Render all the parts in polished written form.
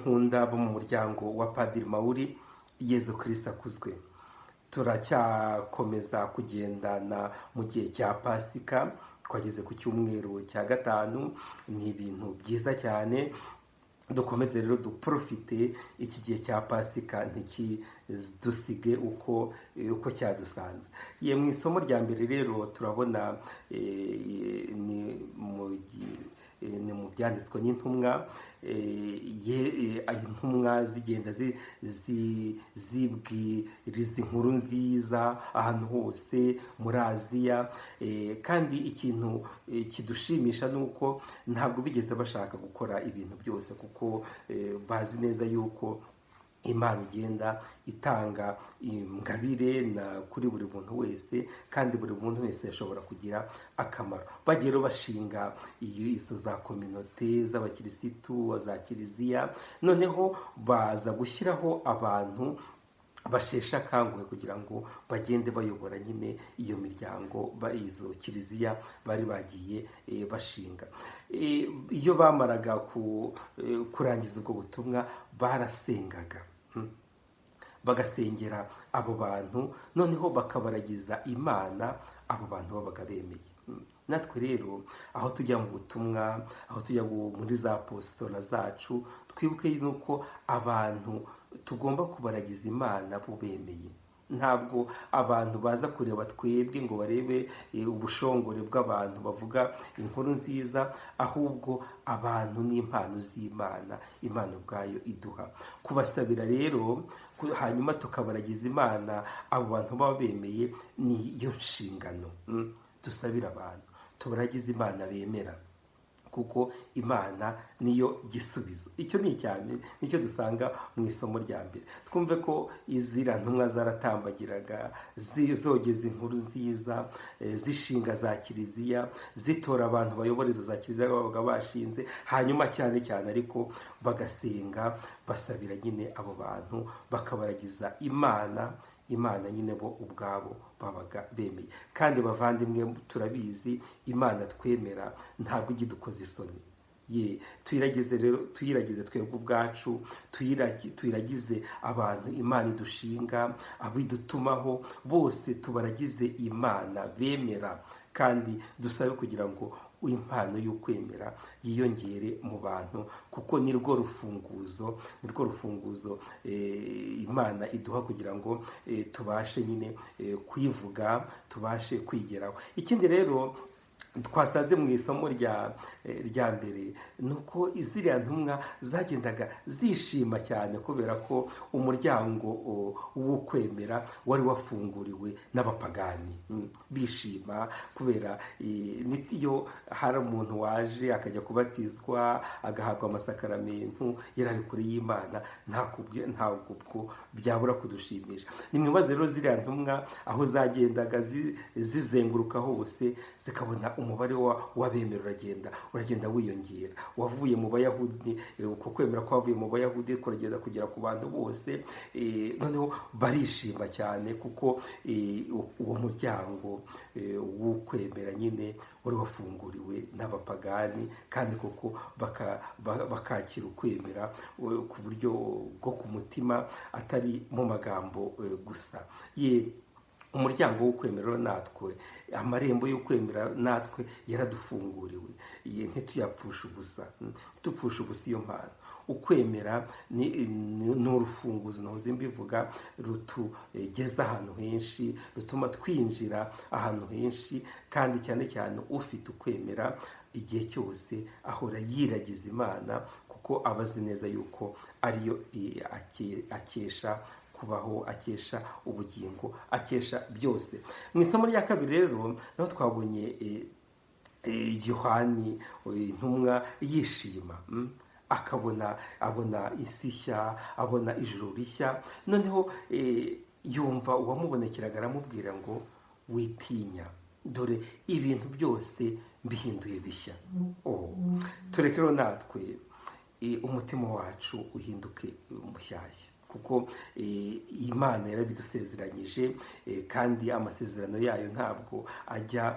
Nkunda bo mu muryango wa Padiri Mawuri, Yezu Kristo akuzwe. Turacyakomeza kugendana mu gihe cya Pasika, twageze ku cyumweru cya gatanu. Ni ibintu byiza cyane. Dukomeze rero duprofite iki gihe cya Pasika, ntikidusige uko cyadusanze. Ye, mu isomo rya mbere rero turabona ni mu Byanditswe n'Intumwa, intumwa zigenda zibwiriza inkuru nziza ahantu hose muri Aziya. Kandi ikintu kidushimisha ni uko ntabwo bigeze bashaka gukora ibintu byose, kuko bazi neza yuko Imana igenda itanga ingabire na kuri buri muntu wese, kandi buri muntu wese ashobora kugira akamaro. Bagiye rero bashinga izo za communauté z'abakirisitu, za kiliziya, noneho baza gushyiraho abantu basheshe akanguhe kugira ngo bagende bayobora nyine iyo miryango, izo kiliziya bari bagiye bashinga. Iyo bamaraga kurangiza ubwo butumwa, barasengaga, bagasengera abo bantu, noneho bakabaragiza Imana abo bantu babaga bemeye. Natwe rero aho tujya mu butumwa, aho tujya muri za apostolat zacu, twibuke nuko abantu tugomba kubaragiza Imana bo bemeye. Ntabwo abantu baza kureba twebwe ngo barebe ubushongore bw'abantu bavuga inkuru nziza, ahubwo abantu ni impano z'Imana, Imana ubwayo iduha. Kubasabira rero, hanyuma tukabaragiza Imana abo bantu baba bemeye, niyo nshingano. Dusabire abantu, tubaragize Imana bemera, kuko Imana niyo gisubizo. Icyo ni icya mbere, nicyo dusanga mu isomo rya mbere. Twumve ko iziriya ntumwa zaratambagiraga, zogeza inkuru nziza, zishinga za kiliziya, zitora abantu bayobora izo za kiliziya babaga bashinze, hanyuma cyane cyane ariko bagasenga basabira nyine abo bantu, bakabaragiza Imana, Imana nyine bo ubwabo babaga bemeye. Kandi bavandimwe, turabizi, Imana twemera ntabwo ijya idukoza isoni. Ye, tuyiragize rero, tuyiragize twebwe ubwacu, tuyiragize abantu Imana idushinga, abo idutumaho bose, tubaragize Imana bemera, kandi dusabe kugira ngo impano y'ukwemera yiyongere mu bantu, kuko ni rwo rufunguzo Imana iduha kugira ngo tubashe nyine kuyivuga, tubashe kwigeraho. Ikindi rero twasanze mu isomo rya mbere ni uko ziriya ntumwa zagendaga zishima cyane kubera ko umuryango w'ukwemera wari wafunguriwe n'abapagani. Bishima kubera iyo hari umuntu waje akajya kubatizwa, agahabwa amasakaramentu, yari ari kure y'Imana, ntabwo ubwo byabura kudushimisha. Ni mwibaze rero ziriya ntumwa aho zagendaga zizenguruka hose, zikabona umubare w'abemera uragenda wiyongera, wavuye mu Bayahudi, uko kwemera kwavuye mu Bayahudi kuragenda kugera ku bantu bose. Noneho barishima cyane kuko uwo muryango w'ukwemera nyine wari wafunguriwe n'abapagani, kandi koko bakakira ukwemera ku buryo bwo ku mutima, atari mu magambo gusa. Ye, umuryango w'ukwemera natwe, amarembo y'ukwemera natwe yaradufunguriwe. Ye, ntituyapfushe ubusa, ntitupfushe ubusa iyo mpano. Ukwemera ni urufunguzo, nahoze mbivuga, rutugeza ahantu henshi, rutuma twinjira ahantu henshi. Kandi cyane cyane ufite ukwemera igihe cyose ahora yiragiza Imana, kuko aba azi neza yuko ariyo akesha kubaho, akesha ubugingo, akesha byose. Mu isomo rya kabiri rero naho twabonye Yohani intumwa yishima, akabona, abona isi nshya, abona ijuru rishya. Noneho yumva uwamubonekeraga aramubwira ngo: "Witinya, dore ibintu byose mbihinduye bishya." Oh, tureke rero natwe umutima wacu uhinduke mushyashya, kuko Imana yarabidusezeranyije, kandi amasezerano yayo ntabwo ajya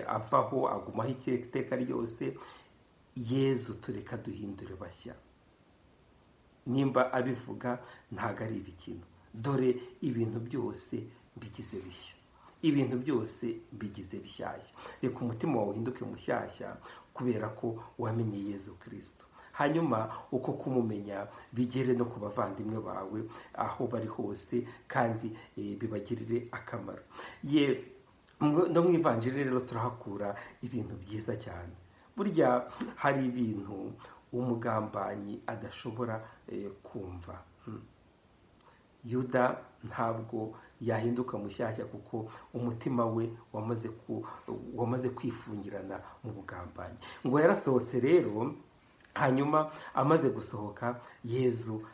avaho, agumaho iteka ryose. Yezu, tureka duhindure bashya. Nimba abivuga, ntabwo ari ibikino. Dore ibintu byose mbigize bishya, ibintu byose mbigize bishyashya. Reka umutima wawe uhinduke mushyashya kubera ko wamenye Yezu Kirisito. Hanyuma uko kumumenya bigere no ku bavandimwe bawe aho bari hose, kandi bibagirire akamaro. Ye no mu ivanjiri rero turahakura ibintu byiza cyane. Burya hari ibintu umugambanyi adashobora kumva. Yuda ntabwo yahinduka mushyashya kuko umutima we wamaze kwifungirana mu bugambanyi. Ngo yarasohotse rero. Hanyuma amaze gusohoka, Yezu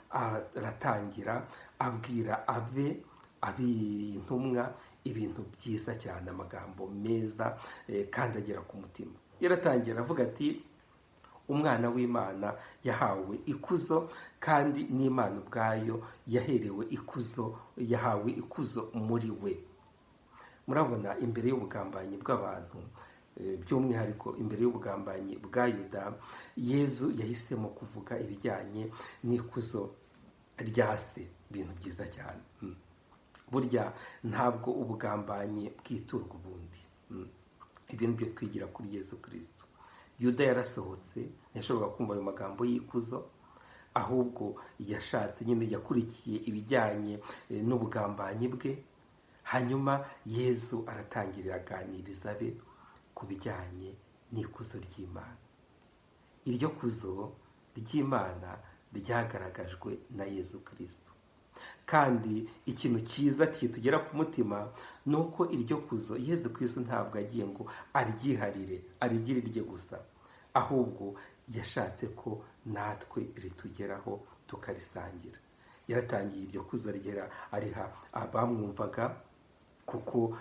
aratangira abwira abe ab'intumwa ibintu byiza cyane, amagambo meza kandi agera ku mutima. Yaratangira aravuga ati: "Umwana w'Imana yahawe ikuzo, kandi n'Imana ubwayo yaherewe ikuzo, yahawe ikuzo muri we." Murabona, imbere y'ubugambanyi bw'abantu, by'umwihariko imbere y'ubugambanyi bwa Yuda, Yezu yahisemo kuvuga ibijyanye n'ikuzo rya Se, ibintu byiza cyane. Burya ntabwo ubugambanyi bwiturwa ubundi. Ibyo ni byo twigira kuri Yezu Kirisito. Yuda yarasohotse, ntiyashoboraga kumva ayo magambo y'ikuzo, ahubwo yashatse nyine, yakurikiye ibijyanye n'ubugambanyi bwe. Hanyuma Yezu aratangirira aganiriza abe ku bijyanye n'ikuzo ry'Imana. Iryo kuzo ry'Imana ryagaragajwe na Yezu Kirisito. Kandi ikintu cyiza kitugera ku mutima ni uko iryo kuzo Yezu Kirisito ntabwo agiye ngo aryiharire, arigire irye gusa, ahubwo yashatse ko natwe ritugeraho tukarisangira. Yaratangiye, iryo kuzo rigera ariha abamwumvaga, kuko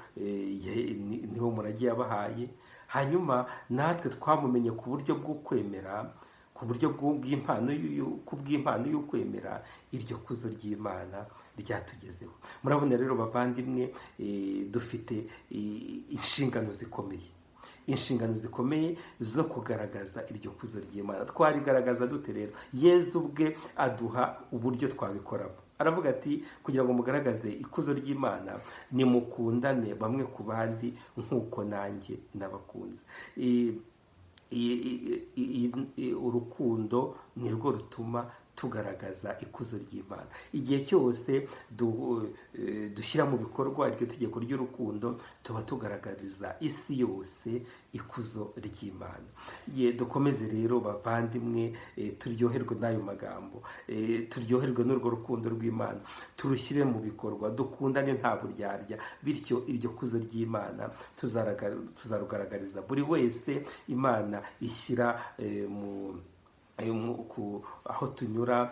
niwo murage yabahaye. Hanyuma natwe twamumenye ku buryo bwo kwemera, ku buryo bw'impano ku bw'impano y'ukwemera, iryo kuzo ry'Imana ryatugezeho. Murabona rero bavandimwe, dufite inshingano zikomeye, inshingano zikomeye zo kugaragaza iryo kuzo ry'Imana. Twarigaragaza dute rero? Yezu ubwe aduha uburyo twabikoramo. Aravuga ati: "Kugira ngo mugaragaze ikuzo ry'Imana, nimukundane bamwe ku bandi nk'uko nanjye nabakunze." Urukundo ni rwo rutuma tugaragaza ikuzo ry'Imana. Igihe cyose dushyira mu bikorwa iryo tegeko ry'urukundo, tuba tugaragariza isi yose ikuzo ry'Imana. Ye dukomeze rero bavandimwe, turyoherwe n'ayo magambo, turyoherwe n'urwo rukundo rw'Imana, turushyire mu bikorwa, dukundane nta buryarya. Bityo iryo kuzo ry'Imana tuzarugaragariza buri wese Imana ishyira mu aho tunyura,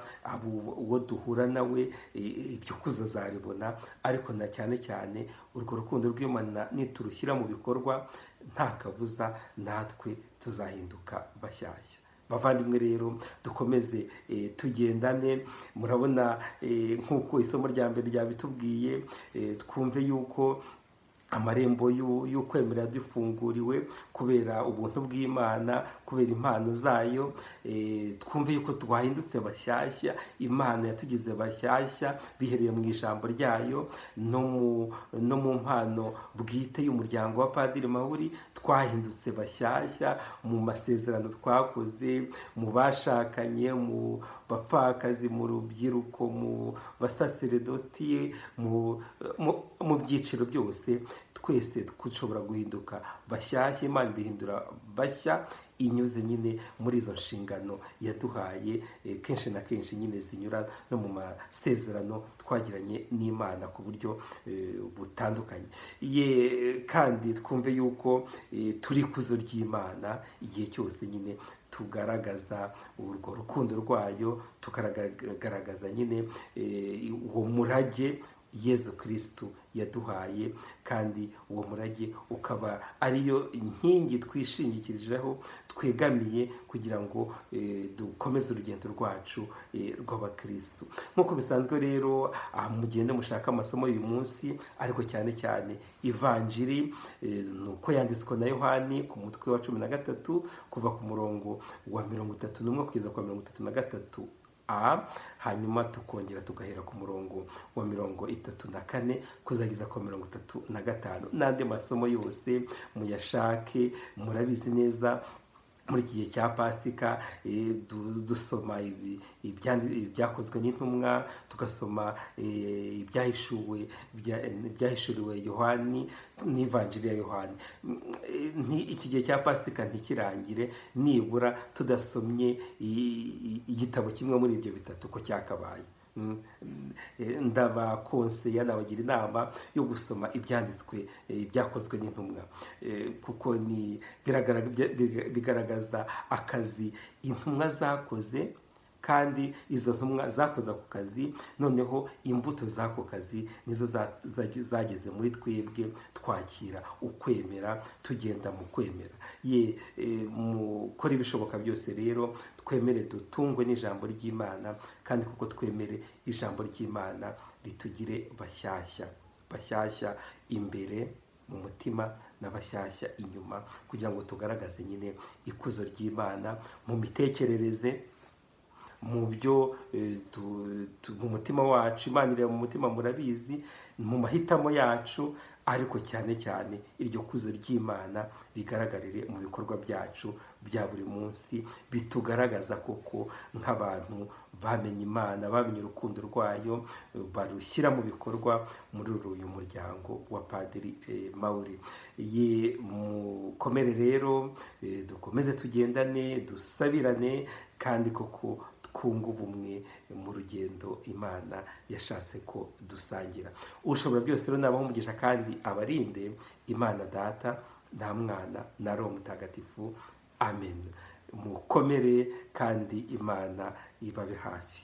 uwo duhura nawe, iryo kuzo azaribona. Ariko na cyane cyane urwo rukundo rw'Imana niturushyira mu bikorwa, nta kabuza natwe tuzahinduka bashyashya. Bavandimwe rero, dukomeze tugendane. Murabona, nk'uko isomo rya mbere ryabitubwiye, twumve yuko amarembo y'ukwemera dufunguriwe kubera ubuntu bw'Imana, kubera impano zayo. Twumve yuko twahindutse bashyashya, Imana yatugize bashyashya bihereye mu ijambo ryayo no mu mpano bwite y'umuryango wa Padiri Mahuri. Twahindutse bashyashya mu masezerano twakoze, mu bashakanye, mu bapfakazi, mu rubyiruko, mu basaseredoti, mu byiciro byose. Twese dushobora guhinduka bashyashya. Imana iduhindura bashya inyuze nyine muri izo nshingano yaduhaye, kenshi na kenshi nyine zinyura no mu masezerano twagiranye n'Imana ku buryo butandukanye. Ye kandi twumve yuko turi ikuzo ry'Imana igihe cyose nyine tugaragaza urwo rukundo rwayo, tukagaragaza nyine uwo murage Yezu Kirisitu yaduhaye, kandi uwo murage ukaba ariyo nkingi twishingikirijeho, twegamiye kugira ngo dukomeze urugendo rwacu rw'abakirisitu. Nk'uko bisanzwe rero, aha mugende mushaka amasomo y'uyu munsi, ariko cyane cyane ivanjiri ni uko yanditswe na Yohani ku mutwe wa 13, kuva ku murongo wa 31 kugeza ku wa 33. A, hanyuma tukongera tugahera ku murongo wa 34 kuzageza ku 35. N'andi masomo yose muyashake, murabizi neza muri iki gihe cya Pasika dusoma ibyakozwe n'intumwa, tugasoma ibyahishuriwe Yohani n'Ivanjiri ya Yohani. Iki gihe cya Pasika ntikirangire nibura tudasomye igitabo kimwe muri ibyo bitatu uko cyakabaye. Ndabakonseya, nabagira inama yo gusoma ibyanditswe, ibyakozwe n'intumwa, kuko ni bigaragaza akazi intumwa zakoze, kandi izo ntumwa zakoze ako kazi, noneho imbuto z'ako kazi nizo zageze muri twebwe, twakira ukwemera, tugenda mu kwemera. Ye mukore ibishoboka byose rero twemere dutungwe n'ijambo ry'Imana, kandi kuko twemere ijambo ry'Imana ritugire bashyashya, bashyashya imbere mu mutima na bashyashya inyuma, kugira ngo tugaragaze nyine ikuzo ry'Imana mu mitekerereze, mu byo mu mutima wacu. Imana ireba mu mutima, murabizi, mu mahitamo yacu, ariko cyane cyane iryo kuzo ry'Imana rigaragarire mu bikorwa byacu bya buri munsi, bitugaragaza koko nk'abantu bamenye Imana, bamenye urukundo rwayo, barushyira mu bikorwa muri uyu muryango wa Padiri Mawuri. Ye mukomere rero, dukomeze tugendane, dusabirane, kandi koko twunge ubumwe mu rugendo Imana yashatse ko dusangira. Ushobora byose rero nabaho umugisha kandi abarinde, Imana Data nta Mwana na Roho Mutagatifu. Amen. Mukomere kandi Imana ibabe hafi.